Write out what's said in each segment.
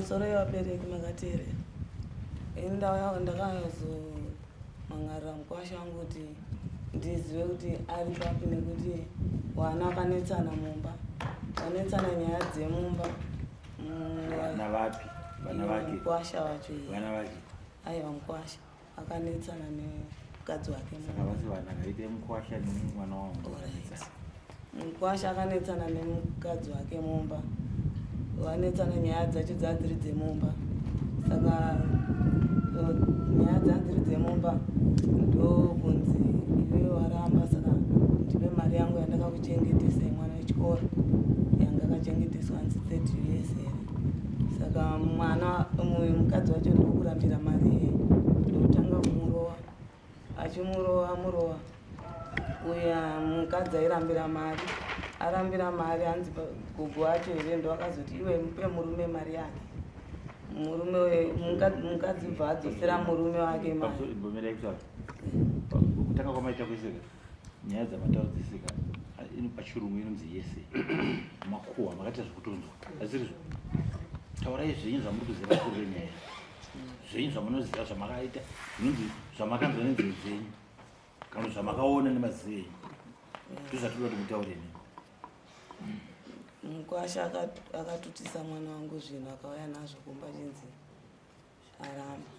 Pamusoro yevabereki makateerera. Ini ndauya ndakazomhan'arira mukwasha wangu kuti ndizive kuti ari papi nekuti vana vakanetsana mumba. Vanetsana nyaya dzemumba. Vana vapi? Vana vake? Mukwasha wacho iye. Vana vake? Aiwa mukwasha akanetsana nemukadzi wake. Saka vasi vana kaite mukwasha nemwana wangu vakanetsana. Mukwasha akanetsana nemukadzi wake mumba. Vanetsana nyaya dzacho dzadziri dzemumba. Saka nyaya dzadziri dzemumba ndokunzi iwe waramba saka ndipe mari yangu yandakakuchengetesa yemwana wechikoro yanga akachengeteswa hanzi 30 years here. Saka mwana mukadzi wacho ndokurambira mari iye ndokutanga kumurova achimurova murova uya mukadzi airambira mari arambira mari hanzi gogo wacho here ndo akazoti iwe mupe murume mari yake murume mukadzi bva adzosera murume wake mari kutanga kwamaita kweseka nyaya dzamataura dzeseka pachirungu inonzi yese makuhwa makaita zvekutonzwa asirizvo taurai zvenyu zvamuri kuziva vakuru venyaya zvenyu zvamunoziva zvamakaita zvinonzi zvamakanzwa nenzeve dzenyu kana zvamakaona nemaziso enyu ndozvatinoda kuti mutaure nemi. Mukwasha akatutisa mwana wangu zvinhu akauya nazvo kumba chinzi aramba.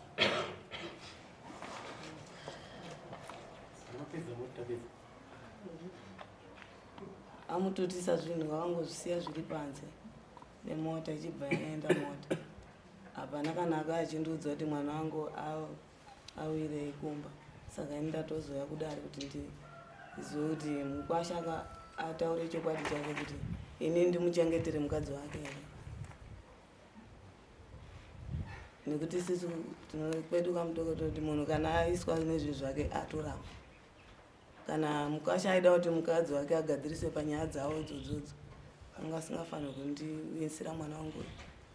Amututisa zvinhu vakangozvisiya zviri panze nemota ichibva yaenda mota. Hapana kana akauya achindiudza kuti mwana wangu awirei kumba saka ini ndatozouya kudare kuti ndizive kuti mukwasha ataure chokwadi chake kuti ini ndimuchengetere mukadzi wake here nekuti isisu kwedu kamutoko toti munhu kana aiswa nezvinhu zvake atoramba Kana mukwasha aida kuti mukadzi wake agadzirise panyaya dzavo idzodzodzo, anga asingafanirwi kundiisira mwana wangu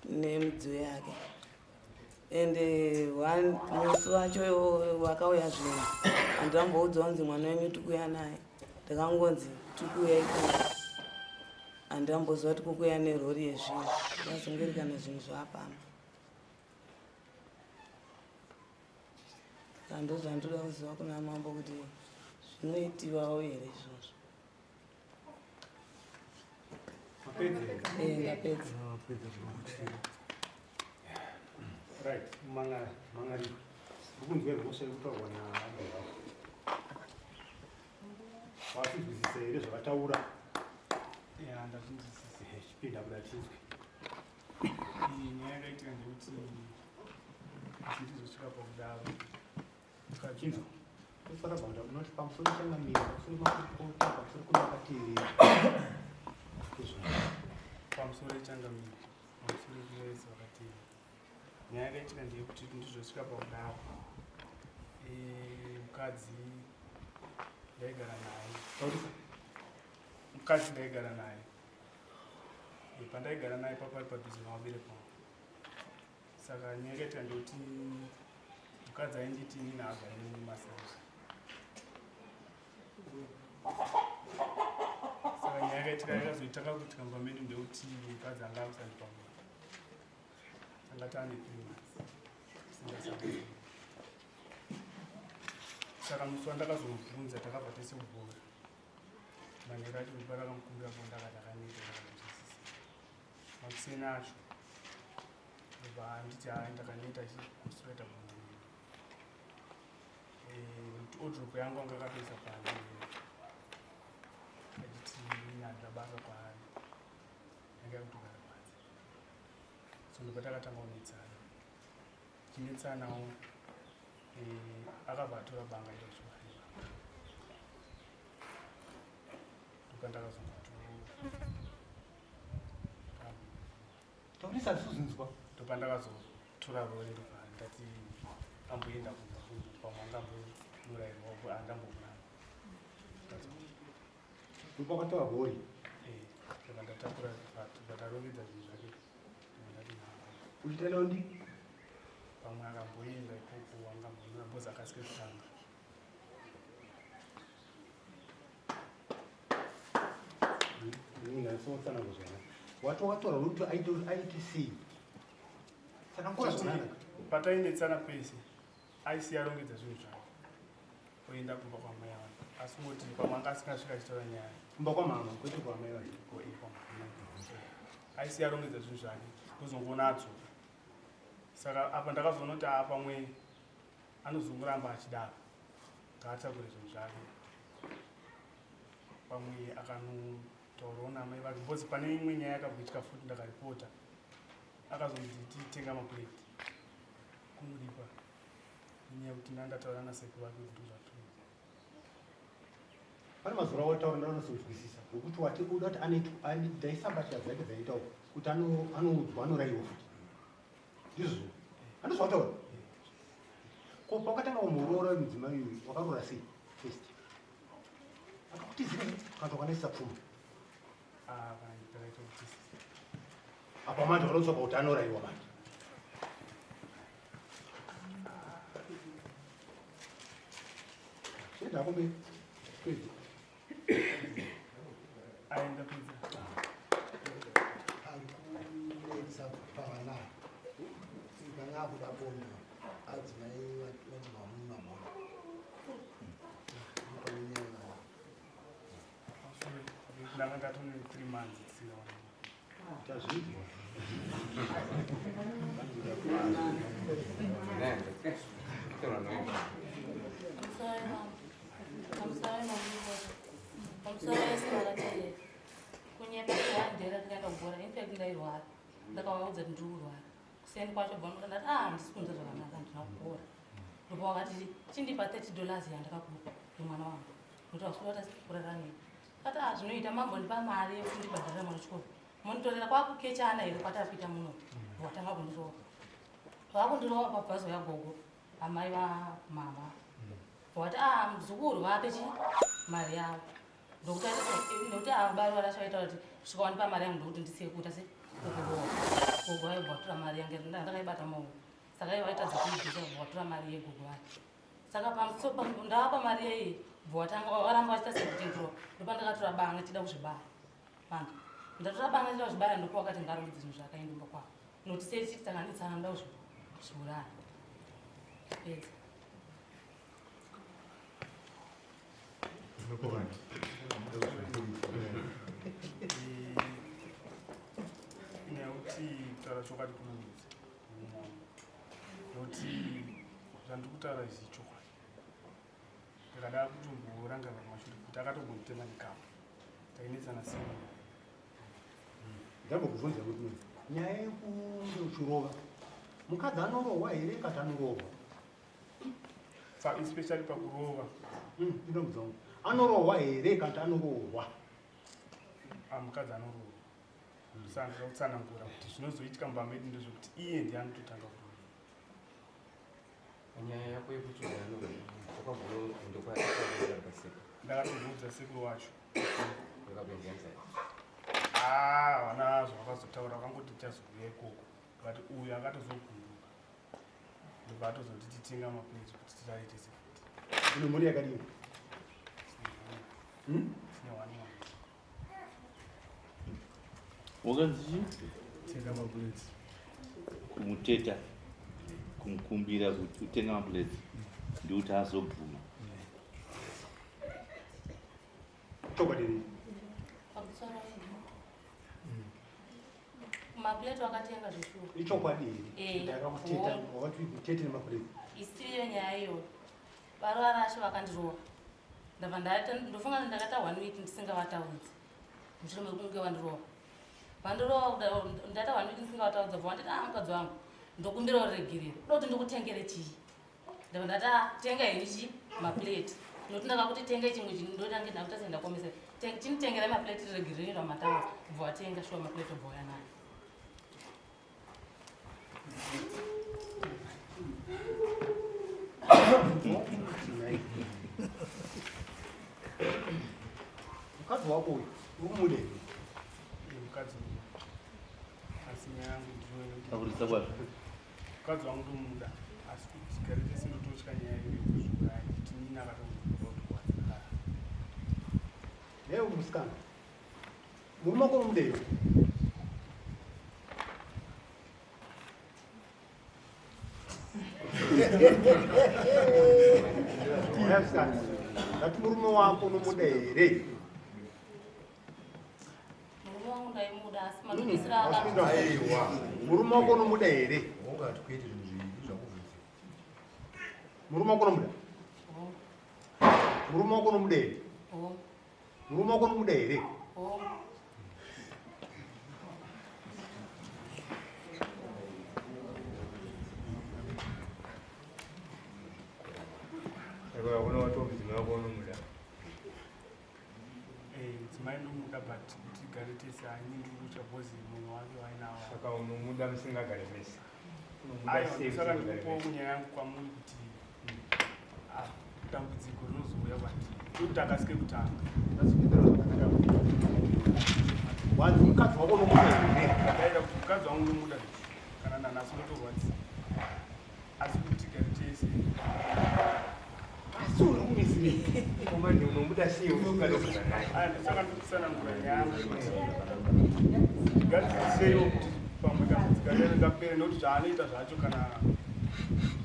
nemidziyo yake. Ende musi wacho wakauya zvinhu handamboudzwa kunzi mwana wenyu tikuuya naye, ndakangonzi tikuuya ikoko. Handamboziva kuti kukuuya nerori yezvinhu, ndazongeri kana zvinhu zvaapamba. Saka ndozvandoda kuziva kuna mambo kuti zvinoitiwawo here izvozvo. Eh, ndapedza. Right, mangari, mangari. Ukunzwa mhosva yekutaurwa naambuya vako. Wasinzwisisa here zvavataura? Ya, ndazvinzwisisa. Chipinda kuda tinzwe. Iyi nyaya yakaitika ndekuti ndizosvika pakudaro Chinzwa. Tofanira kuenda unoti pamusoro changamira, pamusoro makurukota, pamusoro kune vakateerera. Izvo. Pamusoro changamira, pamusoro kune vese vakateerera. Nyaya yakaitika ndeyekuti ndizosvika pakudaro. Eh, mukadzi ndaigara naye. Taurisa. Mukadzi ndaigara naye. Eh, pandaigara naye papari padhuze navabereki vangu. Saka nyaya yakaita ndoti mukadzi ainditi inini haagari neni massage. Saka nyaya yakaitika yakazoitanga kuitika mumba medu ndekuti mukadzi anga akusandipa mwana. Tanga taane 3 months tisingasangani. Saka musi wandakazomubvunza takabva tese kubhora. Manheru acho ndopandakamukumbira bonde akati akaneta ndakazvinzwisisa. Makuseni acho ndobva anditi hai ndakaneta achikusueta bonde neni. Nekuti wardrobe yangu anga akatoisa panze achiti ini handina basa kwaari yanga yakutogara panze. So ndobva takatanga kunetsana. Tichinetsanawo akabva atora banga iro achivareva. Taurisa zvizvinzwa. Ndopandakazotora rori ndobva ndati amboenda kumba pamwe angambourairwa andambouraya. Ndopakatora rori. Eh, ndobva ndatakura ndobva tarongedza zvinhu zvake ndobva ndati nhambo. Uchita londi? Pamwe akamboenda ikoko angambonura because akasike kutanga. Wati wakatora kuti aite sei? Tsanangura zvakanaka. Patainetsana pese aisiya arongedza zvinhu zvake oenda kumba kwamai vake, asi ngoti pamwe anga asingasvika achitaura nyaya. Kumba kwamama, kwete kwamai vake. Aisiya arongedza zvinhu zvake, ndozongoona adzoka. Saka apa ndakazoona kuti aa pamwe anozongoramba achidaro, ngaatakure zvinhu zvake. Pamwe akanotaurawo namai vake, because pane imwe nyaya yakamboitika futi, ndakaripota, akazonditi tenga mapureti kumuripa nenyaya yekuti ndandataura nasekuru vake kuti ndozvatiri. Pane mazuva awataura ndanonatsokunzwisisa nokuti wati uda kuti ndaisa mbatya dzake dzaiita uku kuti anoudzwa anoraiwa futi, ndizvo handizvawataura? Ko pakatanga kumuroora mudzimai uyu wakaroora sei first? Akakutizira kana kuti wakanaisa pfuma? Apa manje wanotsvaka kuti anoraiwa manje. Chienda hako mberi. Pedza. Aenda pedza. Ari kunetsa pavana kana akuda bonde, adzimai vati vamuna bonde. Ndanga ndatone 3 months tisingaonani. Tazvinzwa. Pamusoro vese vakateerera kunyepa kuwandera tikaenda kubhora. Infact ndairwara, ndakavaudza kuti ndiri kurwara. Kuseni kwacho bva ndati, ah, handisi kunzwa zvakanaka, ndina kupora. Ndopa wakati chindipa $30 yandakakupa yemwana wangu nokuti hausi kurara nei. Kati, ah, zvinoita mambondipa mari yekuti ndibhadharira mwana chikoro, monitorera kwakukechana here kwatapita muno. Watanga kundirova, vakundirova pabhazo yagogo, amai vamama wati, ah, muzukuru, vape chi mari yavo. Ndokuti abari varacho kuti kusvika wandipa mari yangu, ndokuti ndisiye kuita se kukurova. Gogo vaibva vatora mari yangu ndakaibata maoko, saka ivo vaitadza kuibvisa, bva vatora mari yegogo vake. Saka ndavapa mari yei, bva watanga varamba vachiita sekuti ndopandakatora banga chida kuzvibaya. Manje ndatora banga chida kuzvibaya, ndopo wakati ngarongedze zvinhu zvakaenda kumba kwavo, nokuti sei tichiti tanganetsana ndoda kuzviuraya. Pedza. Nekuti kutaura chokwadi kunonetsa mumoyo, nekuti zvandiri kutaura izvi chokwadi. Ndakada kutomborangarira kumashure kuti akatombonditema nekapu, tainetsana sei. Ndambokubvunza kuti nyaya yekunge uchirova mukadzi, anorohwa here kati anorohwa? Especially pakurova. Indomudza wangu, anorohwa here kati anorohwa? Ah, mukadzi anorohwa. Saka ndoda kutsanangura kuti zvinozoitika mumba medu ndezvekuti iye ndiye anototanga kurova. Nyaya yako yekuti wakambondokwaaaseka? Ndakatomboudza sekuru wacho. Wakakuenzanisa? Ah, havana zvavakazotaura, vakangoti tichazouya ikoko, but uyu akatozogumbuka, ndobva atozoti titenga mapenzi kuti tiraite sefuti. Ino mhuri yakadini? Hmm? Tine one one. Wakanzi chii? Tenga maplates. Kumuteta, kumukumbira kuti utenga maplates, ndikuti azobvuma. Chokwadi. Pamusoro mapureti wakatenga zveshuwa. Ichokwadi. Eh. Ndakakuteta, wakati kutete nemapureti. Isiriyo nyaya iyoyo. Varova racho vakandirova, ndabva ndaita, ndofunga kuti ndakaita one week ndisingavataudzi mushure mekunge vandirova. Vandirova kudai, ndaita one week ndisingavataudza, bva vanditi, ah, mukadzi wangu, ndokumbira uregerero, uda kuti ndikutengere chii? Ndabva ndati, ah, tenga henyu chi mapureti, nokuti ndakakuti tenga chimwe chinhu, ndotange ndakuta sendakomesa, chinitengerai mapureti, regerero ramataura. Bva watenga shuwa mapureti, obva uya nayo. Mukadzi wako uyu uri kumuda here? Iye mukadzi uyu, asi nyaya yangu ndiyo yekuti Taurisa kwazvo. Mukadzi wangu ndomuda, asi kuti tigare tese ndototya nyaya iyo yekuzviuraya, kuti nini akatongoda kuti Newe musikana, murume wako uri kumuda here? Ndati murume wako unomuda here? Murume wangu ndaimuda asi matundisira akaiwa. Murume wako unomuda here? Ungati kuite zvinhu zviviri zvakubvunzira. Murume wako unomuda? Murume wako unomuda here? Murume wako unomuda here? Saka hakuna wati mudzimai wako unomuda. Eh, mudzimai ndomuda but kuti tigare tese haini ndiri kutya because mumwe wake wainawo. Saka unomuda musingagare mese. Unomuda Aiwa, sei saka musingagare ndikupawo mese? kunyaya yangu kwamuri kuti ah, dambudziko rinozouya kwandiri ndokuti akasike kutanga. Wanzi mukadzi wako unomuda here? Ndaida kuti mukadzi wangu ndomuda kana nanhasi ndotorwadzisa asi kuti tigare tese Asi uri kumisirei? Komandi unomuda sei usingade kugara naye? Aya, ndosaka ndikutsanangura nyaya yangu kuti gadzirisewo kuti pamwe dambudziko rero ngapere nekuti zvaanoita zvacho kana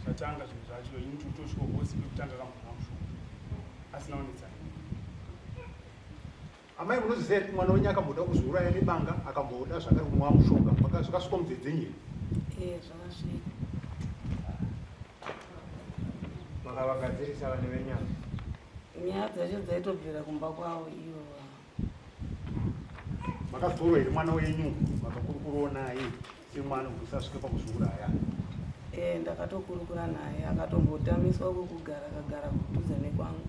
zvatanga zvinhu zvacho ini totosvika bosi pekutanga kambona mushonga asina kunetsana. Amai munoziva here kuti mwana wenyu akamboda kuzviuraya nebanga akamboda zvakare kumwa mushonga zvakasvika munzeve dzenyu here? Eh, zvakasvika. Makavagadzirisa vane venyama. Nyaya dzacho dzaitobvira kumba kwavo ivo. Makadzorwa here mwana wenyu makakurukurawo naye semwana kuti usasvike pakuzviuraya? Eh, ndakatokurukura naye akatombotamiswa kwekugara akagara kudhuze nekwangu.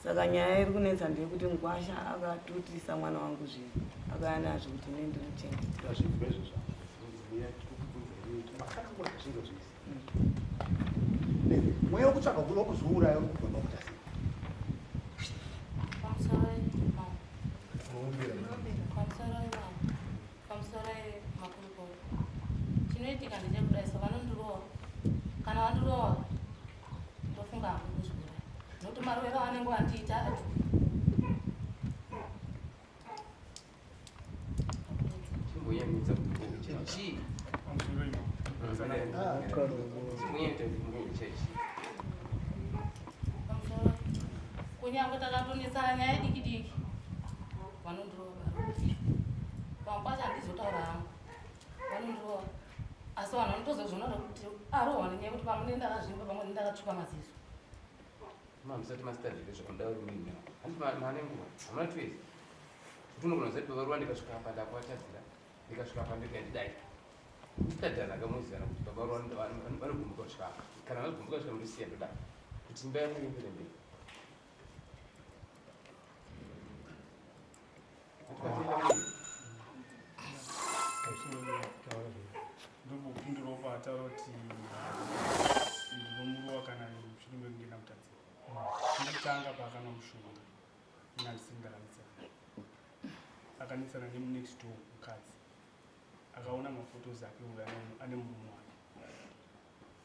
Saka nyaya iri kunetsa ndeyekuti mukwasha akatutisa mwana wangu zvinhu akauya nazvo kuti ini ndimuchengete. Ndazvinzwa izvo zvangu. Makatangura zvinzwa zvese. Mweya wekutsvaga kuda kuzviuraya uri kubva pakuita sei? Pamusoro mama. Pamusoro mama. Pamusoro makurukota. Chinoitika ndechekudai so vanondirowa. Kana vandirowa ndofunga hangu kuzviuraya. Nokuti marovero avanenge vandiita acho. Chimboyamidza chii? Pamusoro imama. Chimboyamidza chechi. Pamusoro kunyange takatonetsana nyaya diki diki vanondirova. Pamwe pacho handizotaura hangu. Vanondirova. Asi vanhu vanotozozviona kuti arohwa nenyaya yekuti pamwe ndenge ndakazvimba pamwe ndenge ndakatsvuka maziso. Mama musati masitadhi zvamuda uri muine. Hanti maane nguva. Hamuna 2 years. Kuti unogona kuziva kuti baba ruwa ndikasvika apa ndakuvatadzira. Ndikasvika apa ndikandidai. Musitadhana akamuzivana kuti baba ruwa vanogumbuka kusvika apa. Kana vanogumbuka kusvika ndosiya ndoda. Kuti imba yangu iendere mberi. Ndobopindurawo paataura kuti ndinomurowa kana mushure mekunge ndamutadzira. Ndokutanga paakanwa mushonga ini handisiri ndakanetsana. Akanetsana nemunext door mukadzi. Akaona mafotos ake uyo ane murume wake.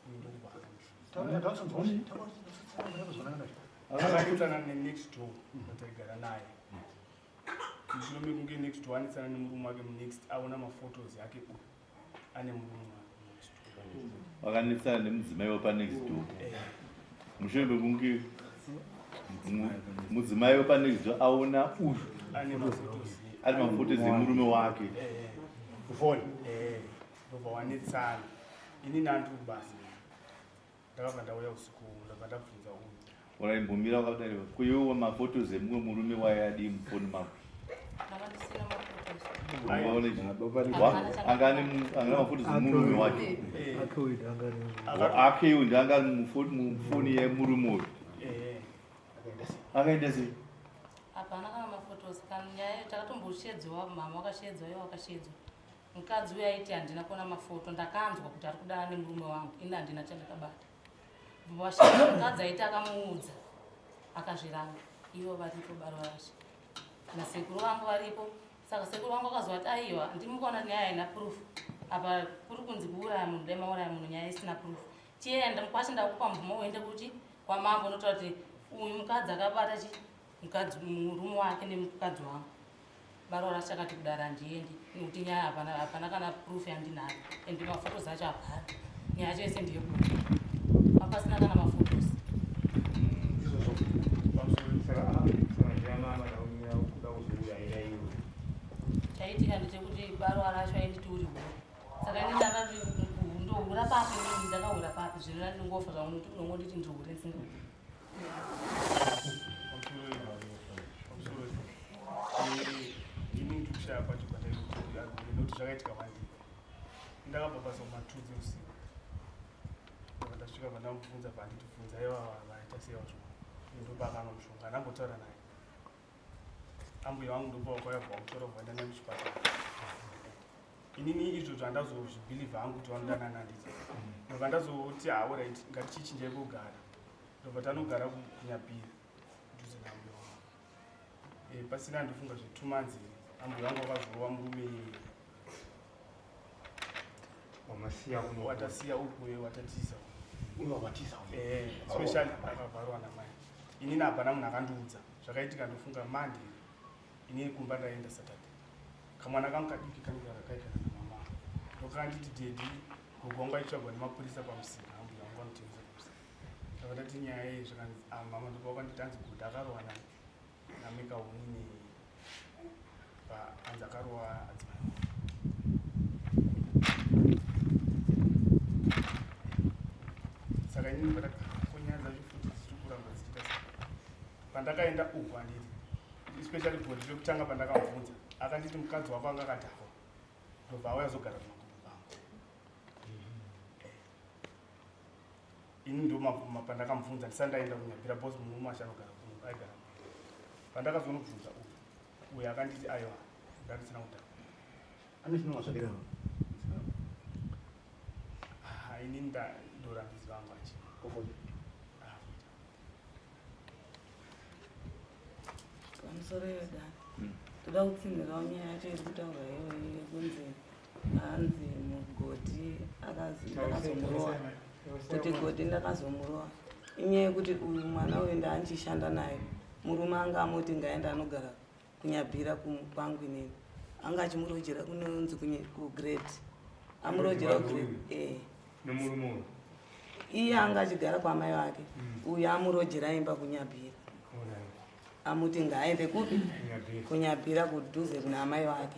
Uyu ndokubva akanwa mushonga. Akanetsana nenext door wataigara naye. Mushure mekunge next door anetsana nemurume wake munext aona mafotos ake uyu ane murume wake next door. Vakanetsana nemudzimai wepanext door. Mushure mekunge mudzimai wepanext door aona uyu ane mafotos ane mafotos emurume wake. Mufoni. Ndobva wanetsana. Ini nandiri kubasa. Ndakabva ndauya usiku ndabva ndabvunza uyu. Uraimbomira wakadai kuiwo mafotos emumwe murume waiadii mufoni mako? Ndakandisina mafotos. Anga ane mafotos emurume wake. Ake uyu ndianga ari mufoni yemurume uyu. Akaenda sei? Hapana kana mafotos. Kana nyaya takatombosheedzwa mama wakasheedzwa iye wakasheedzwa. Mukadzi uyu aiti handina kuona mafoto ndakanzwa kuti ari kudana nemurume wangu ini handina chandakabata. Washeedzwa mukadzi aiti akamuudza akazviramba. Ivo varipo baba vashe. Nasekuru vangu varipo. Saka sekuru vangu vakazoti aiwa ndimukaona nyaya haina proof. Apa kuri kunzi kuuraya munhu dai mauraya munhu nyaya isina proof. Chienda mukwasha ndakupa mvumo uende kuchi kwamambo unotaura kuti uyu mukadzi akabata chi mukadzi murume wake nemukadzi wangu. Baro rachakati kudara handiendi nekuti nyaya hapana hapana kana proof yandinayo and mafotos acho hapana. Nyaya yacho yese ndeyekuti. Unongonditi ndiri hure ndisingahure. Pamusoro ini ndikushaya pacho pandaioti zvakaitika one day ndakabva basa kumatwo dzeusiku. Ndabva ndasvika pandamubvunza, panditi bvunza iva vaita sei vazvo, ndopakanwa mushonga. Andambotaura naye ambuya vangu, ndopa vakauya bva vamutora kuvaenda naye muchipatara. Inini izvo zvandazozvibhilivha hangu kuti vanodanana, handiti? Ndobva ndazoti, alright, ngatichichinjai kugara. Ndobva tanogara kuNyabhira kudhuze naambuya vangu. Pasina ndofunga zve2 months ambuya vangu vakazorova murume. Wamasiya kuno? Watasiya uku, watatiza. Uyo wamatiza? Especially akavharwa namai. Inini hapana munhu akandiudza zvakaitika. Ndofunga Monday, inini kumba ndaenda Saturday. Kamwana kangu kadiki kanogara kaigara namama, ndokanditi, "Daddy, gogo wangu aitsvagwa nemapurisa pamusika." Ambuya vangu vanotengesa pamusika. Ndabva ndati, "Nyaya iyi?" Zvakanzi, "Ah, mama." Ndopa wakanditi, hanzi godhi akarohwa namekaunini, hanzi akarohwa adzimai. Saka inini ko nyaya dzacho futi dzichiri kuramba dzichiita sei? Pandakaenda uku, handiti, especially godhi rekutanga pandakamubvunza, akanditi mukadzi wako anga akadhakwa, ndobva auya azogara pamakumbo pangu. Ini ndo pandakamubvunza ndisati ndaenda kuNyabhira, because murume achanogara kuno aigara. Pandakazonobvunza uyu, uyu akanditi, "Aiwa, ndandisina kudhakwa." Ane chinonwa zvakadaro? Ah, ini ndorandiziva vangu achi. Ah, Pamusoro yedani, toda kutsinhirawo nyaya yacho iri kutaurwa iyoyi yekunzi hanzi mugodhi ndakazomurova, kuti godhi ndakazomurova. Inyaya yekuti uyu mwana uyu ndaandichishanda naye, murume anga amuti ngaenda anogara kuNyabhira kwangu. Inini anga achimurojera kunonzi kugrade, amurojera kugrade Nemurume uyu? Iye anga achigara kwamai vake. Uyu amurojera imba kuNyabhira, amuti ngaaende kupi? Kunyabhira. Kunyabhira, kudhuze kuna amai vake.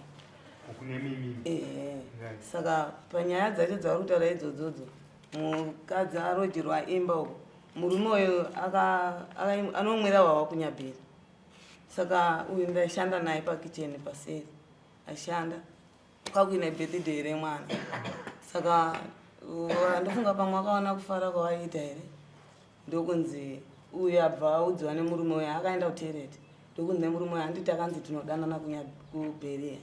Kune mimimi? Ehe. Right. Saka panyaya dzacho dzavari kutaura idzodzo, mukadzi arojerwa imba uko, murume uyu anomwira hwawa kuNyabhira. Saka uyu ndaishanda naye pakicheni paseri, ashanda kwakuine birthday remwana. Saka ndofunga pamwe akaona kufara kwavaiita here, ndokunzi uyu abva audziwa nemurume uyu, akaenda kutoilet, ndokunzi nemurume uyu, "Handiti akanzi tinodanana kuBheria,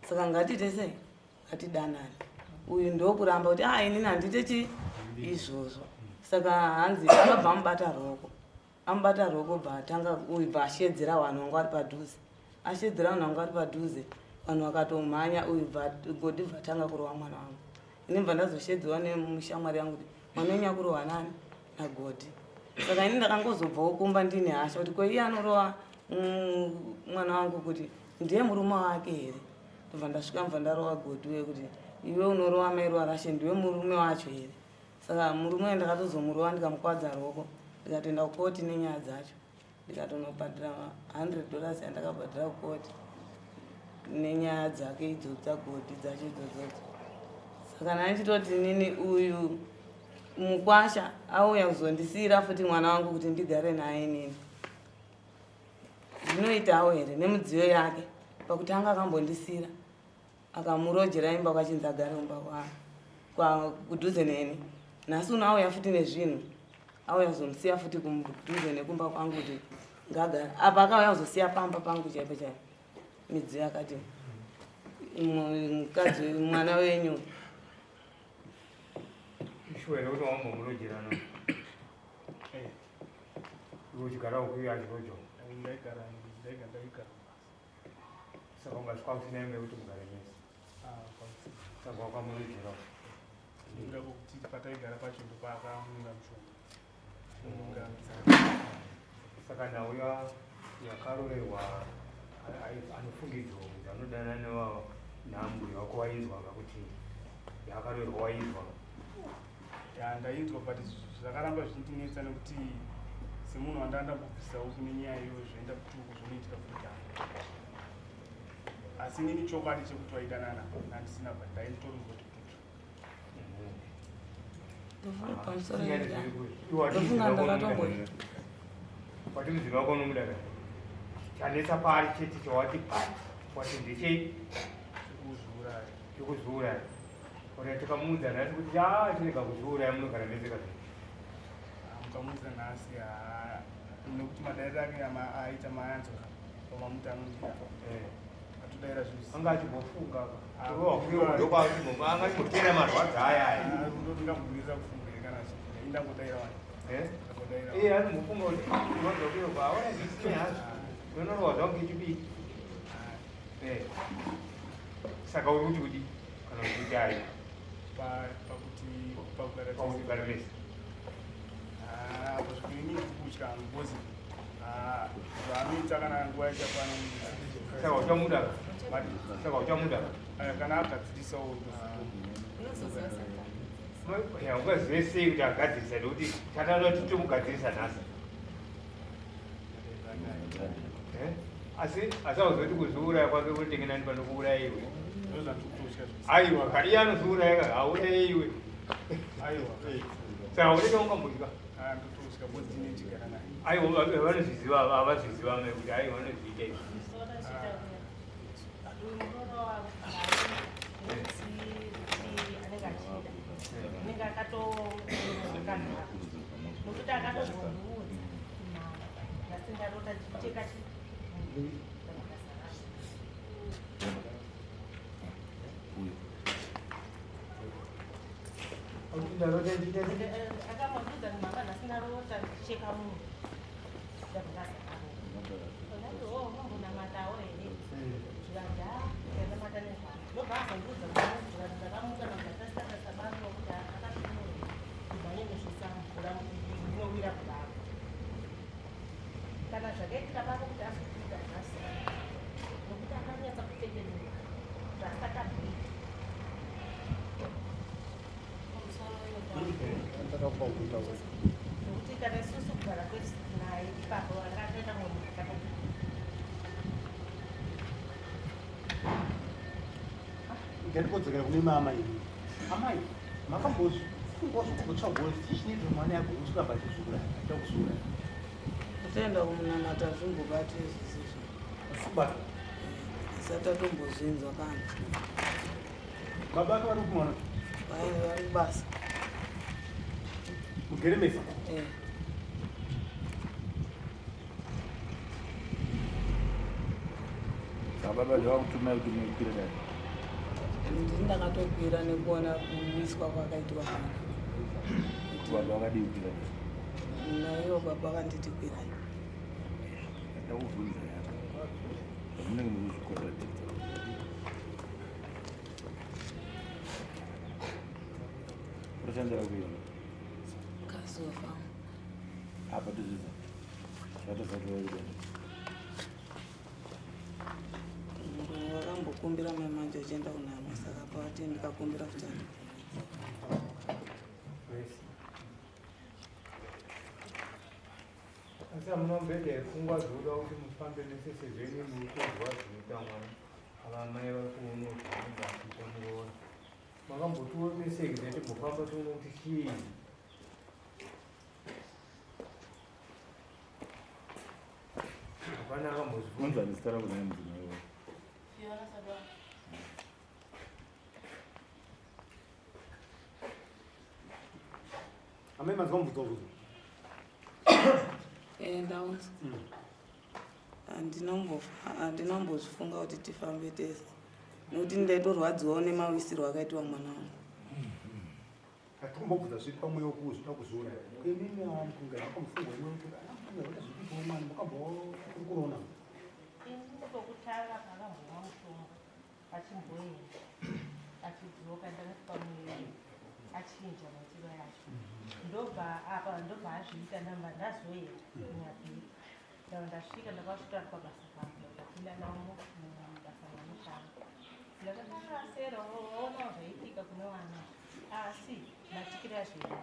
saka ngatiite sei? Ngatidanane." Uyu ndokuramba kuti, "A, inini handite chi izvozvo." Saka hanzi akabva amubata ruoko, amubata ruoko, bva atanga uyu, bva ashedzera vanhu vanga vari padhuze, ashedzera vanhu vanga vari padhuze, vanhu vakatomhanya. Uyu bva godhi bva atanga kurova mwana wangu. Ini bva ndazoshedziwa nemushamwari yangu kuti mwana wenyu akurohwa nani? Nagodhi. Saka ini ndakangozobvawo kumba ndine hasha kuti ko iye anorova mwana wangu kuti ndiye murume wake here? Ndobva ndasvika, mbva ndarova godhi uye kuti, "Iwe unorova mai Ruvarashe, ndiwe murume wacho here?" Saka murume uyu ndakatozomurova, ndikamukwadza ruoko, ndikatoenda kukoti nenyaya dzacho, ndikatonobhadhira $100 yandakabhadhira kukoti nenyaya dzake idzo dzagodhi dzacho idzodzodzo. Saka ndandichitoti nini uyu mukwasha auya kuzondisiyira futi mwana wangu kuti ndigare naye inini, zvinoitawo here nemudziyo yake? Pakuti anga akambondisiyira, akamurojera imba kwachinzi agare kumba kudhuze neni. Nhasi uno auya futi nezvinhu, auya kuzomusiya futi kudhuze nekumba kwangu kuti ngagare apa. Akauya kuzosiya pamba pangu chaipo chaipo midziyo, akati, "Mukadzi, mwana wenyu." Shuwa here kuti wambomurojerana? Iwe uchigara uku, iye achiroja? Ndaigara, ndaigara. Saka ungasvika usina imwe yekuti mugare mese? Ah, kwamusina. Saka wakamurojera? Ndoda kuti pataigara pacho ndopaakamunga mushonga. Munga. Saka nhau yakaroverwa anofungidzwa kunzi anodanana nambuya wako wainzwa kuti yakaroverwa, wainzwa? Ya, ndainzwa, but zvakaramba zvichindinetsa nekuti semunhu wandanga ndambobvisawo kune nyaya iyoyo, zvoenda kutuku zvonoitika futi kare. Asi inini chokwadi chekuti vaidanana nandisina, but ndaitorinzwa kuti kututu. Ndofunga pamusoro ndofunga ndakatombo Wati mudzimai wako unomuda ka? Chanetsa paari chete chawati pati wati ndechei? Chekuzviuraya. Chekuzviuraya. Ora tikamuudza nhasi kuti a chirega kuzviuraya munogara mese ka? Mukamuudza nhasi nekuti madairiro ake aita maanzwa pamamuti anondida. Atodaira zvinhu. Anga achimbofunga ka. Anga achimboteera marwadzo aya aya. Ndingamubvumira kufunga here kana achifunga. Ini ndangodaira wani. Iye anombofunga kuti kurwadza kuyo kwaona zvisine hazvo. Ndonorohwa zvangu kechipiri. Saka uri kuti kudii kana kuti ayi? Pakuti pakugara Pakuti kugara mese. Apa zvinhu ini kutya because zvaanoita kana nguva ichakwana. Saka uchamuda ka? Saka uchamuda ka? Kana agadzirisawo. Ungazive sei kuti agadzirisa nekuti tataura kuti tomugadzirisa nhasi. Asi asauziva kuti kuzviuraya kwake kunotenge nani pano kuuraya iwe. Aiwa, kana iye anozviuraya ka hauraye iwe. Aiwa. Saka unenge ungambotya. Ndototya because ndine ndichigara naye. Aiwa, vanozviziva havazviziva amai kuti aiwa vanozviita izvi. Anenge akatokanaka nokuti akatozondiudza nhasi ndarota ndichiteka akambotiudza kuti mama nhasi ndarota ndichicheka munhu ndabva unombonamatawo here zvikanzi ndanamata nezvako ndobva azondiudza zvikanzi ndakamuka nabvatasitatasabaro kuti akatimunhu kubva nenezvisamvura ndinowira kudaro kana zvakaitika pako kuti azokuita nhasi nokuti akanyatsa kutekenuka zvasakabvita nokuti kana isusu kugara kwesu naye ipapo anga akaita mumwe munhu akatobika. Ngatikodzokera kune mama ini. Amai, makambozvifungawo chii chinoita mwana yako usiramba achizviuraya, achida kuzviuraya? Kutenda kumunamata zvimbobate zvisizvo. Kubata. Isati atombozvinzwa kana. Baba vake vari kumwana? Vari kubasa. Mugere mese? Saka baba zvavakutumai kuti mukwire dare? Ndini ndakatokwira nekuona kuwiswa kwakaitwa mwana. Kuti baba vakadii kukwira dare? Naivo baba vakanditi kwirai. Ndakubvunza yako. Zvamunenge mukuzvikontradicta. Urashandira kuiona? Kasofa. Apa tozvidza. Zvatoziva kuti vari kuenda. Wakambokumbira mai manje uchienda kunhamo saka pavati ndikakumbira kuti Asi hamuna mubhedha yepfungwa dzoda kuti mufambe mese sezvo imi muri kunzwa zvinoita mwana ava mai vari kuona kuti anenge achiita muroora. Makambotionesei kuti timbofamba tione kuti chii? Hapana akambozvibvunza. Unzani zita rako naye mudzimai wako? Fiona Sadwa. Amai manzwa mubvunzo wabvunzwa? Ndaunzwa. Handinombozvifunga kuti tifambe tese nekuti ndaitorwadziwawo nemawisirwo akaitwa mwana wangu. Hatikumbobvunza zviri pamweya wekuzvida kuzviuraya. Inini mukunga makambofunga imwe kuti ana mukunga vaita zvekuitawo mwana makambokurona. Ini pokutanga pakambomwa mushonga achimboenda achidzoka ndakati pamwe achinja maitiro yacho ndobva apa ndobva azviita ndamba ndazoenda kunyabhiri ndava ndasvika ndakasvika pabasa pangu ndapinda navo mubasa mamushando ndakati asera waonawo zvaitika kune vana asi matikiro azvino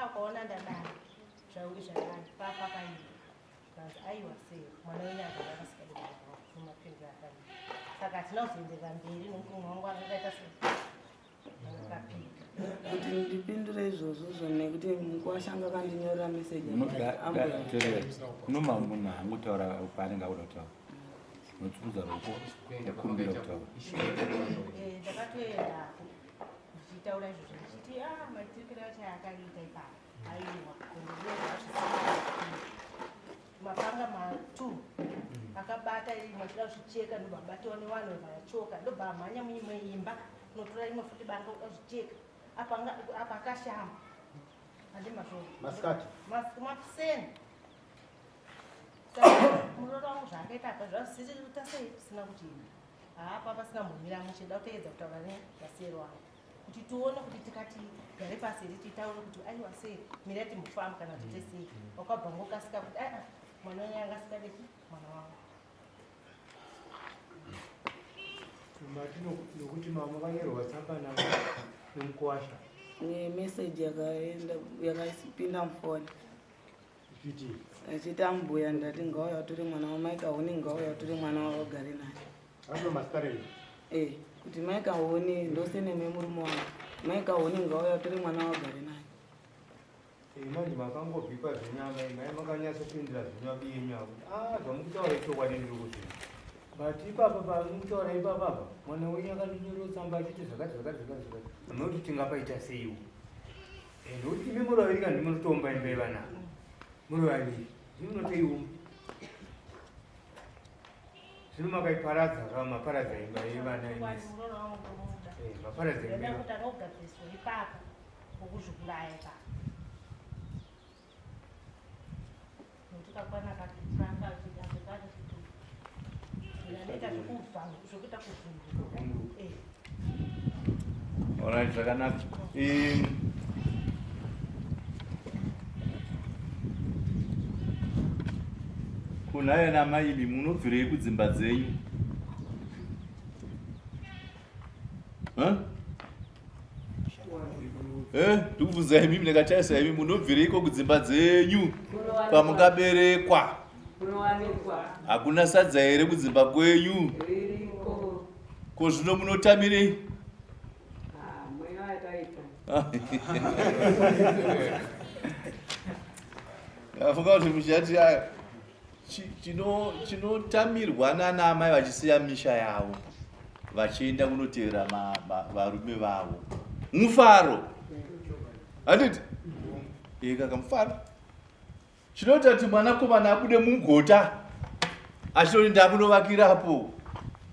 ukaona ndadai zvauri zvadai papakaita kanzi aiwa sei mwana wenyu agara akasikadi mapindiro akadii saka hatina kuzoenderera mberi nokuti mumwe wangu akakaita sei akapika. Kuti ndipindure izvozvozvo nekuti mukwasha anga akandinyorera meseji Kunoma munhu haangotaura paanenge akuda kutaura. Unotsumudza ruoko kumbira kutaura. Eh, ndakatoendako ndichitaura izvozvo ndichiti a ah, maitikiro acho akaita ipapo aiwa mapanga ma2 akabata imwe achida kuzvicheka ndobva abatiwa nevanhu vachoka ndobva amhanya muimwe imba unotora imwe futi banga uda kuzvicheka apa akashama handimazvona masikati makuseni muroora wangu zvaakaita apa zvazvisiri kuita sei kusina kuti haapa pasina mhumira mushe da kuteedza kutaura nevasiyero wangu kuti tione kuti tikati gare pasi here titaure kuti aiwa sei mira timbofamba kana kuti tesei wakabva ngokasika kuti aa mwana wenyu anga asingadeki mwana wangu Mati nokuti mama vakanyorerwa tsamba nemukuwasha. Nemeseji yakaenda yakapinda mufoni. Ichiti Achiti ambuya ndati ngauya utore mwana waMaika huni ngauya utore mwana wawagare naye. Ano masitare. Eh, kuti Maika huni ndosene nemurume wangu. Maika huni ngauya utore mwana wawagare naye. Eh, manje makangobhikwa zvenyama imai makanyatsopindira zvenyu abiyenyu avo ah zvamukutaura ichokwadi ndiri kuzvinhu but ipapa pamukutaura ipapa apa mwana wenyu akandinyorera tsamba achiti zvakati zvakati zvakati zvakati amunoti tingapaita seiwo eh, nokuti imi muri vaviri kana ndimonotomba imba yevana muri vaviri ndimonotoiumba zvino makaiparadza ka maparadza imba yevana imisi eh, maparadza imba wokuzviuraya ipapo nokuti kakwana kakanga anoita zvekuita kuvhunduka eh. Alright, zvakanaka. Kunhaya namaimi munobvirei kudzimba dzenyu? Huh? Eh, ndikubvunza imi ndakatarisa imi munobvireiko kudzimba dzenyu pamungaberekwa? Hakuna sadza here kudzimba kwenyu? Ko zvino munotamirei? Afunga kuti muchati chinotamirwa nana amai vachisiya misha yavo vachienda kunotevera varume vavo mufaro handiti ekaka mufaro chinoita kuti mwanakomana abude mugota achitoti ndakunovakirapo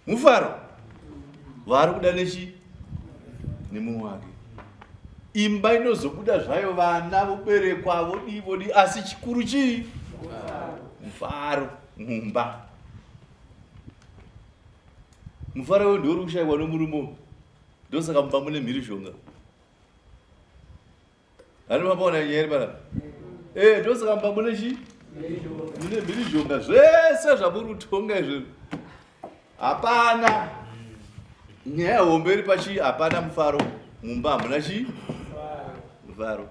mufaro vaari kuda nechi nemumwe wake imba inozobuda zvayo vana voberekwa vodii vodii asi chikuru chii mufaro mumba mufaro uyo ndiwo uri kushaikwa nomurume ndosaka mumba mune mhirizhonga Ani mapaona nyaya iri panapa? Eh, ndosaka mumba mune chi? Mune mhirizhonga zvese zvamuri kutonga izvo. Hapana. Nyaya hombe iri pachi hapana mufaro mumba hamuna chi? Mufaro.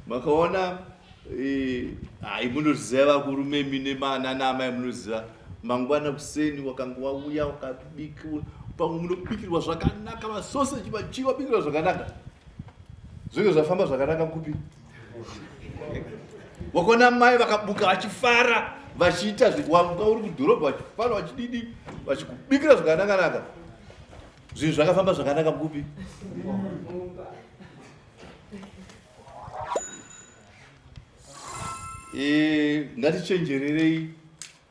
Makaona eh hai munozviziva vakuru memi nemana naamai munoziva mangwana kuseni wakanga wauya wakabika pamwe munobikirwa zvakanaka masoseji machii wabikirwa zvakanaka zvinge zvafamba zvakanaka kupi wakaona mai vakabuka vachifara vachiita wanga uri kudhorobha vachifara vachididi vachikubikira zvakanakanaka zvinhu zvakafamba zvakanaka kupi eh, ngatichenjererei